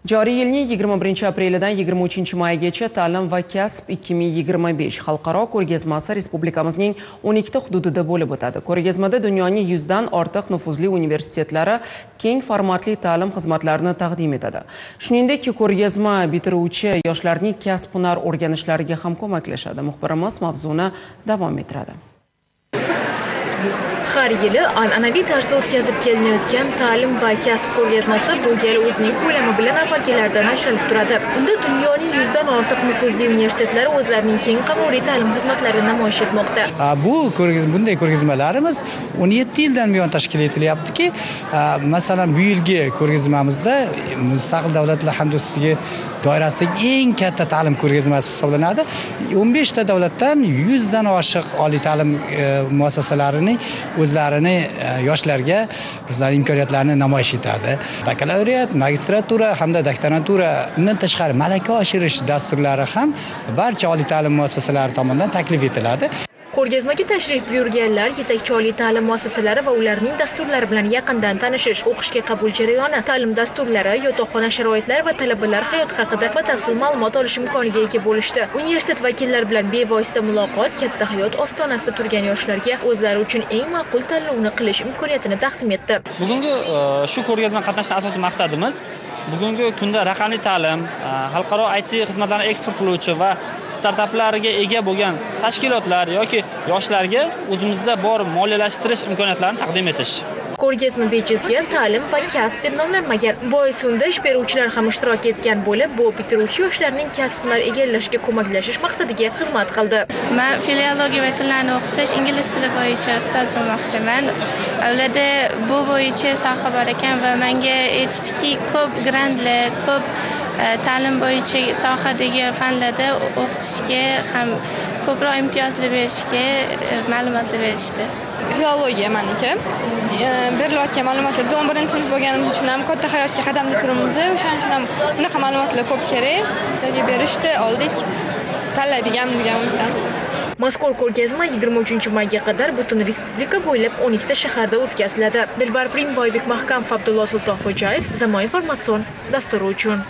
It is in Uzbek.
Joriy yilning 21-aprelidan 23-maygacha Ta'lim va kasb 2025 xalqaro ko'rgazmasi respublikamizning 12 ta hududida bo'lib o'tadi. Ko'rgazmada dunyoning 100 dan ortiq nufuzli universitetlari keng formatli ta'lim xizmatlarini taqdim etadi. Shuningdek, ko'rgazma bitiruvchi yoshlarning kasb-hunar o'rganishlariga ham ko'maklashadi. Muxbirimiz mavzuni davom ettiradi. Har yili an'anaviy tarzda o'tkazib kelinayotgan ta'lim va kasb ko'rgazmasi bu gal o'zining ko'lami bilan avvalgilardan ajralib turadi. Unda dunyoning 100 dan ortiq nufuzli universitetlari o'zlarining keng qamrovli ta'lim xizmatlarini namoyish etmoqda. Bu bunday ko'rgazmalarimiz 17 yildan buyon tashkil etilyaptiki, masalan, bu yilgi ko'rgazmamizda Mustaqil davlatlar hamdo'stligi doirasidagi eng katta ta'lim ko'rgazmasi hisoblanadi. 15 ta davlatdan 100 dan oshiq oliy ta'lim muassasalarining o'zlarini yoshlarga o'zlarining imkoniyatlarini namoyish etadi. Bakalavriat, magistratura hamda doktorantura, undan tashqari malaka oshirish dasturlari ham barcha oliy ta'lim muassasalari tomonidan taklif etiladi. Ko'rgazmaga tashrif buyurganlar yetakchi oliy ta'lim muassasalari va ularning dasturlari bilan yaqindan tanishish, o'qishga qabul jarayoni, ta'lim dasturlari, yotoqxona sharoitlari va talabalar hayoti haqida batafsil ma'lumot olish imkoniga ega bo'lishdi. Universitet vakillari bilan bevosita muloqot katta hayot ostonasida turgan yoshlarga o'zlari uchun eng ma'qul tanlovni qilish imkoniyatini taqdim etdi. Bugungi shu ko'rgazmada qatnashishdan asosiy maqsadimiz bugungi kunda raqamli ta'lim, xalqaro IT xizmatlarini eksport qiluvchi va startaplarga ega bo'lgan tashkilotlar yoki yoshlarga o'zimizda bor moliyalashtirish imkoniyatlarini taqdim etish. Ko'rgazma bejizga ta'lim va kasb deb nomlanmagan. Boisi unda ish beruvchilar ham ishtirok etgan bo'lib, bu bitiruvchi yoshlarning kasb-hunar egallashiga ko'maklashish maqsadiga xizmat qildi. Men filologiya va tillarni o'qitish, ingliz tili bo'yicha ustoz bo'lmoqchiman. Ularda bu bo'yicha soha bor ekan va menga aytishdiki, ko'p grantlar, ko'p ta'lim bo'yicha sohadagi fanlarda o'qitishga ham ko'proq imtiyozlar berishga ma'lumotlar berishdi. Filologiya meniki. Berilayotgan ma'lumotlar biz 11-sinf bo'lganimiz uchun ham katta hayotga qadamda turibmiz. O'shaning uchun ham bunaqa ma'lumotlar ko'p kerak. Bizga berishdi, oldik. Tanlaydigan degan umiddamiz. Mazkur ko'rgazma 23-mayga qadar butun respublika bo'ylab 12 ta shaharda o'tkaziladi. Dilbar Primvoybek Mahkamov, Abdullo Sultonxo'jayev, Zamon informatsion dasturi uchun.